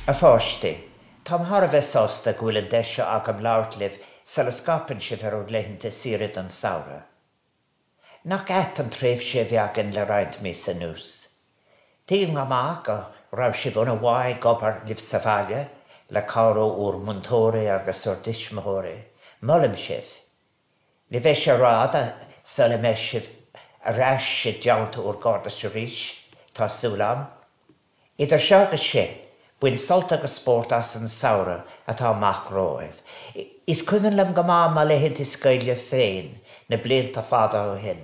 A pháistí, táim thar a bheith sásta go bhfuil an deis seo agam labhairt libh sula scaipeann sibh ar bhur laethanta saoire don samhradh. Nach ait an tréimhse a bhí againn le roinnt míosa anuas? Tuigim go maith go raibh sibh an-mhaith ag obair libh sa bhaile, le cabhair ó bhur múinteoirí agus bhur dtuismitheoirí. Molaim sibh! Ní bheidh sé rófhada sula mbeidh sibh ar ais i dteannta bhur gcairde arís, tá súil agam. Idir seo agus sin, bain sult agus spórt as an samhradh atá amach romhaibh. Is cuimhin liom go maith mo laethanta scoile féin na blianta fada ó shin.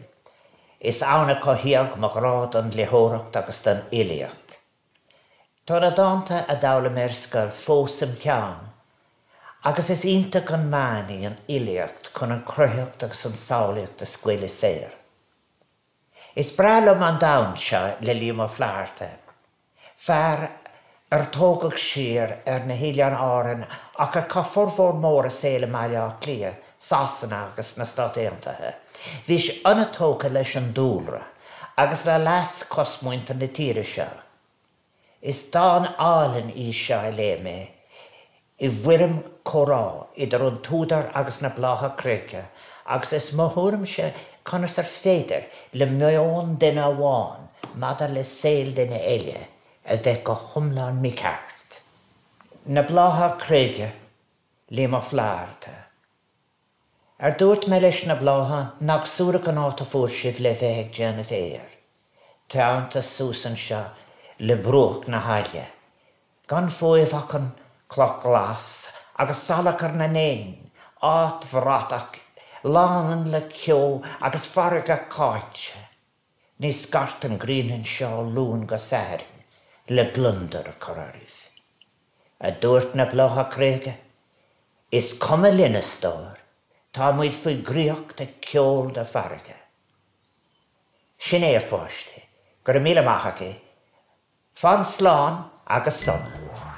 Is ann a cothaíodh mo ghrá don léitheoireacht agus don fhilíocht. Tá na dánta a d'fhoghlaim mé ar scoil fós im cheann agus is iontach an meán í an fhilíocht chun an chruthaitheacht agus an tsamhlaíocht a scaoileadh saor. Is breá liom an dán seo le Liam Ó Flaithearta, fear ar tógadh siar ar na hOileáin Árann ach a chaith formhór mór a saoil i mBaile Átha Cliath, Sasana agus sna Stáit Aontaithe. Bhí sé an-tógtha leis an dúlra agus le leas cosmhuintir na tíre seo. Is dán álainn í seo a léigh mé i bhfoirm comhrá idir an t-údar agus na blátha creige agus is mo thuairimse conas ar féidir le meon duine amháin maidir le saol duine eile a bheith go hiomlán mícheart. Na Blátha Creige, Liam Ó Flaithearta. Ar dúirt mé leis na blátha nach suarach an áit a fuair sibh le bheith ag déanamh féir, teannta suas anseo le bruach na haille, gan fúibh ach an chloch ghlas agus salachar na n-éan, áit bhratach lán le ceo agus farraige cháite. Ní scartann grian anseo ó Luan go Satharn le gliondar a chur oraibh. A dúirt na blátha creige. Is cuma linn, a stór, tá muid faoi dhraíocht ag ceol na farraige. Sin é, a pháistí. Go raibh míle maith agaibh. Fan slán agus sona.